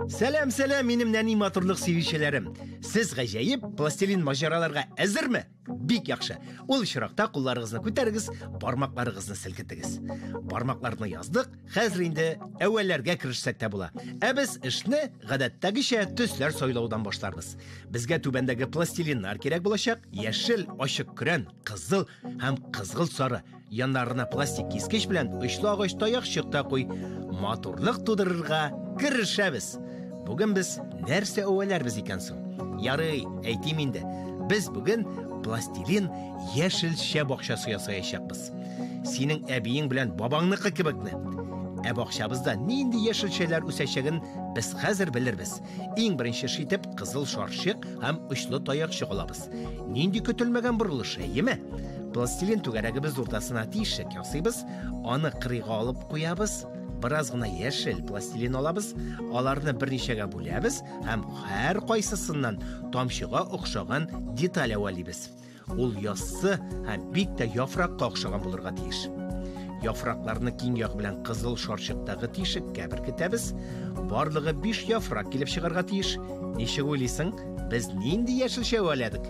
Сәлам, сәлам, минем нәни матурлык сөючеләрем. Сез гаҗәеп пластилин маҗараларга әзерме? Бик яхшы. Ул очракта кулларыгызны күтәрегез, бармакларыгызны селкетегез. Бармакларны яздык, хәзер инде әүвәлләргә керешсәк тә була. Ә без эшне гадәттәгечә төсләр сайлаудан башларбыз. Безгә түбәндәге пластилиннар кирәк булачак: яшел, ачык көрән, кызыл һәм кызгылт сары. Яннарына пластик кискеч белән очлы агач таякчык та куй. Матурлык тудырырга керешәбез. Бүген без нәрсә әвәләрбез икән соң? Ярый, әйтим инде. Без бүген пластилин яшелчә бакчасы ясаячакбыз. Синең әбиең белән бабаңныкы кебекне. Ә бакчабызда нинди яшелчәләр үсәчәген без хәзер белербез. Иң беренче эш итеп кызыл шарчык һәм очлы таякчык алабыз. Нинди көтелмәгән борылыш, әйеме? Пластилин түгәрәгебез уртасына тишек ясыйбыз, аны кырыйга алып куябыз. Бераз гына яшел пластилин алабыз, аларны берничәгә бүләбез һәм һәр кайсысыннан тамчыга охшаган деталь әвәлибез. Ул яссы һәм бик тә яфракка охшаган булырга тиеш. Яфракларны киң як белән кызыл шарчыктагы тишеккә беркетәбез. Барлыгы 5 яфрак килеп чыгарга тиеш. Ничек уйлыйсың, без нинди яшелчә әвәләдек?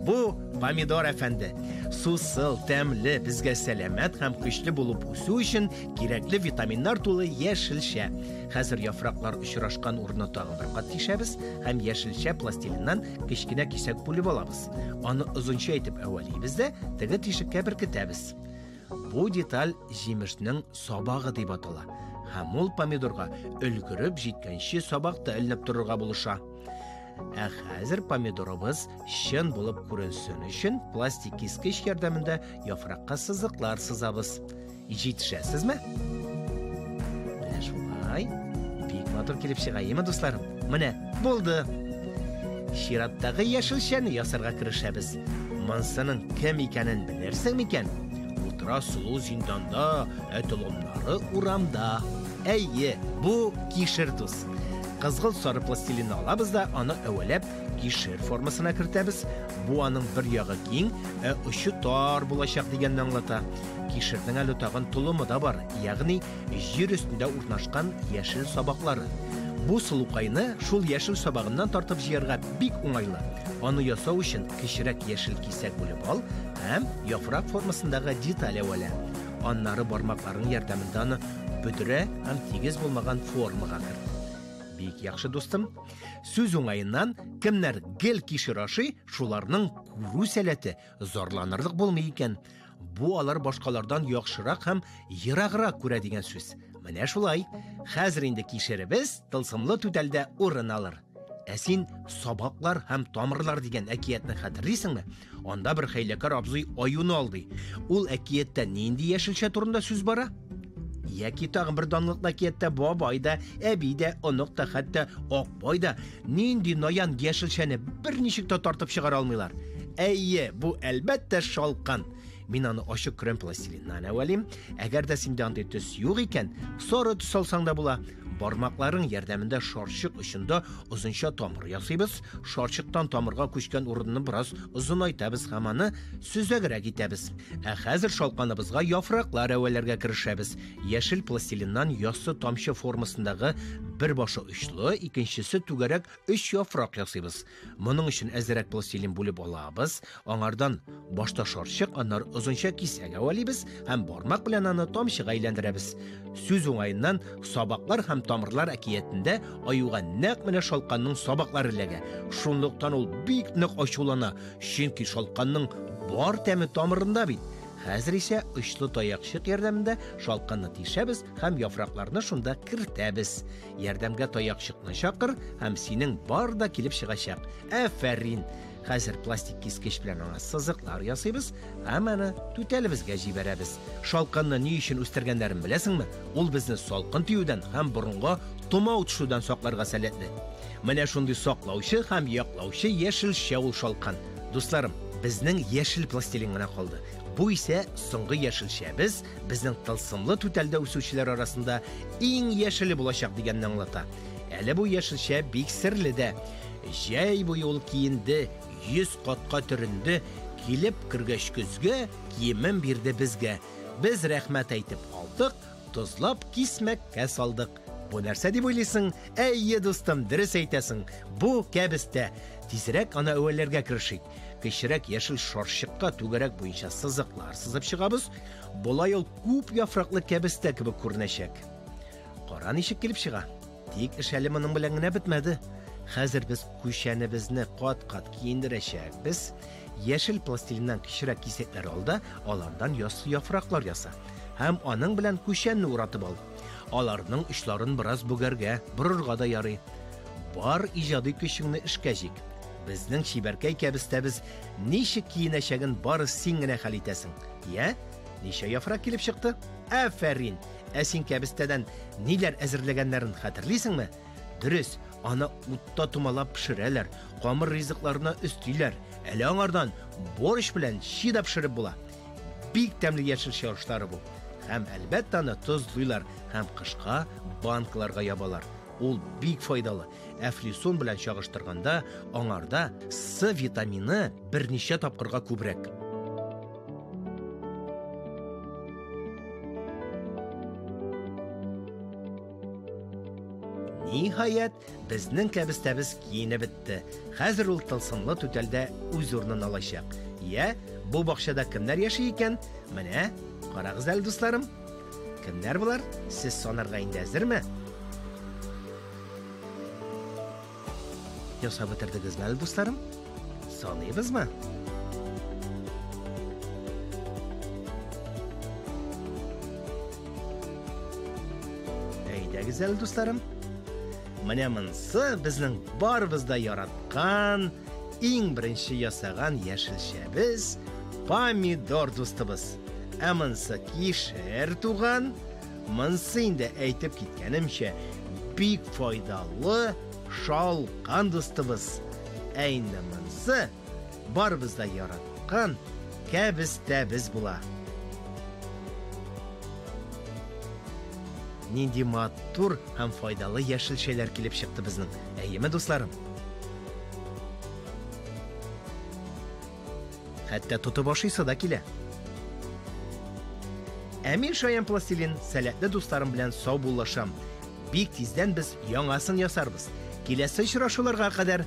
Бу помидор әфәнде. Сусыл, тәмле, безгә сәламәт һәм көчле булып үсү өчен кирәкле витаминнар тулы яшелчә. Хәзер яфраклар очрашкан урынны тагын бер кат тишәбез һәм яшелчә пластилиннан кечкенә кисәк бүлеп алабыз. Аны озынча итеп әвәлибез дә теге тишеккә беркетәбез. Бу деталь җимешнең сабагы дип атала һәм ул помидорга өлгереп җиткәнче сабакта эленеп торырга булыша. Ә хәзер помидорыбыз чын булып күренсен өчен пластик кискеч ярдәмендә яфракка сызыклар сызабыз. Җитешәсезме? Менә шулай. Бик матур килеп чыга, әйеме, дусларым? Менә, булды. Чираттагы яшелчәне ясарга керешәбез. Монсының кем икәнен белерсең микән? Утыра сылу зинданда, ә толымнары урамда. Әйе, бу кишер дус. Кызгылт сары пластилинны алабыз да, аны әвәләп кишер формасына кертәбез. Бу аның бер ягы киң, ә очы тар булачак дигәнне аңлата. Кишернең әле тагын толымы да бар, ягъни җир өстендә урнашкан яшел сабаклары. Бу сылукайны шул яшел сабагыннан тартып җыярга бик уңайлы. Аны ясау өчен кечерәк яшел кисәк бүлеп ал һәм яфрак формасындагы деталь әвәлә. Аннары бармакларың ярдәмендә аны бөдрә һәм тигез булмаган формага керт. Бик яхшы, дустым. Сүз уңаеннан, кемнәр гел кишер ашый, шуларның күрү сәләте зарланырлык булмый икән. Бу алар башкалардан яхшырак һәм ераграк күрә дигән сүз. Менә шулай. Хәзер инде кишеребез тылсымлы түтәлдә урын алыр. Ә син сабаклар һәм тамырлар дигән әкиятне хәтерлисеңме? Анда бер хәйләкәр абзый аюны алдый. Ул әкияттә нинди яшелчә турында сүз бара? Яки тагын бер данлыклы әкияттә бабай да, әби дә, онык та, хәтта акбай да нинди наян яшелчәне берничек тә тартып чыгара алмыйлар. Әйе, бу әлбәттә шалкан. Мин аны ачык көрән пластилиннан әвәлим. Әгәр дә синдә андый төс юк икән, сары төс алсаң да була. Бармакларың ярдәмендә шарчык очында озынча тамыр ясыйбыз. Шарчыктан тамырга күчкән урынны бераз озынайтабыз һәм аны сөзәгрәк итәбез. Ә хәзер шалканыбызга яфраклар әвәләргә керешәбез. Яшел пластилиннан яссы тамчы формасындагы бер башы очлы, икенчесе түгәрәк өч яфрак ясыйбыз. Моның өчен әзерәк пластилин бүлеп алабыз, аңардан башта шарчык, аннары озынча кисәк әвәлибез һәм бармак белән аны тамчыга әйләндерәбез. Сүз уңаеннан, сабаклар һәм тамырлар әкиятендә аюга нәкъ менә шалканның сабаклары эләгә. Шунлыктан ул бик нык ачулана, чөнки шалканның бар тәме тамырында бит. Хәзер исә очлы таякчык ярдәмендә шалканны тишәбез һәм яфракларны шунда кертәбез. Ярдәмгә таякчыкны чакыр һәм синең бар да килеп чыгачак. Афәрин! Хәзер пластик кискеч белән аңа сызыклар ясыйбыз һәм аны түтәлебезгә җибәрәбез. Шалканны ни өчен үстергәннәрен беләсеңме? Ул безне салкын тиюдән һәм борынга томау төшүдән сакларга сәләтле. Менә шундый саклаучы һәм яклаучы яшелчә ул шалкан. Дусларым, безнең яшел пластилин гына калды. Бу исә соңгы яшелчәбез безнең тылсымлы түтәлдә үсүчеләр арасында иң яшеле булачак дигәнне аңлата. Әле бу яшелчә бик серле дә. Җәй буе ул киенде, 100 катка төренде, килеп кергәч көзгә, киемен бирде безгә. Без рәхмәт әйтеп алдык, тозлап кисмәккә салдык. Бу нәрсә дип уйлыйсың? Әйе, дустым, дөрес әйтәсең. Бу кәбестә. Тизрәк аны әвәләргә керешик. Кечерәк яшел шарчыкка түгәрәк буенча сызыклар сызып чыгабыз. Болай ул күп яфраклы кәбестә кебек күренәчәк. Кара ничек килеп чыга. Тик эш әле моның белән генә бетмәде. Хәзер без күчәнебезне кат-кат киендерәчәкбез. Яшел пластилиннан кечерәк кисәкләр ал да, алардан яссы яфраклар яса. Һәм аның белән күчәнне уратып ал. Аларның очларын бераз бөгәргә, борырга да ярый. Бар иҗади көчеңне эшкә җик. Безнең чибәркәй кәбестәбез ничек киенәчәген бары син генә хәл итәсең. Йә, ничә яфрак килеп чыкты? Афәрин! Ә син кәбестәдән ниләр әзерләгәннәрен хәтерлисеңме? Дөрес, аны утта томалап пешерәләр, камыр ризыкларына өстиләр. Әле аңардан борщ белән щи да пешереп була. Бик тәмле яшелчә ашлары бу. Һәм, әлбәттә, аны тозлыйлар һәм кышка банкаларга ябалар. Ул бик файдалы. Әфлисун белән чагыштырганда, аңарда С витамины берничә тапкырга күбрәк. Ниһаять, безнең кәбестәбез киенеп бетте. Хәзер ул тылсымлы түтәлдә үз урынын алачак. Йә, бу бакчада кемнәр яши икән? Менә, карагыз әле, дусларым. Кемнәр болар? Сез санарга инде әзерме? Ясап бетердегезме әле, дусларым? Саныйбызмы? Әйдәгез әле, дусларым. Менә монсы безнең барыбыз да яраткан, иң беренче ясаган яшелчәбез помидор дустыбыз. Ә монсы кишер туган. Монсы инде әйтеп киткәнемчә, бик файдалы шалкан дустыбыз. Ә инде монсы барыбыз да яраткан кәбестәбез була. Нинди матур һәм файдалы яшелчәләр килеп чыкты безнең. Әйеме, дусларым? Хәтта тотып ашыйсы да килә. Ә мин Шаян Пластилин сәләтле дусларым белән саубуллашам. Бик тиздән без яңасын ясарбыз. Киләсе очрашуларга кадәр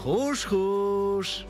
хуш-хуш!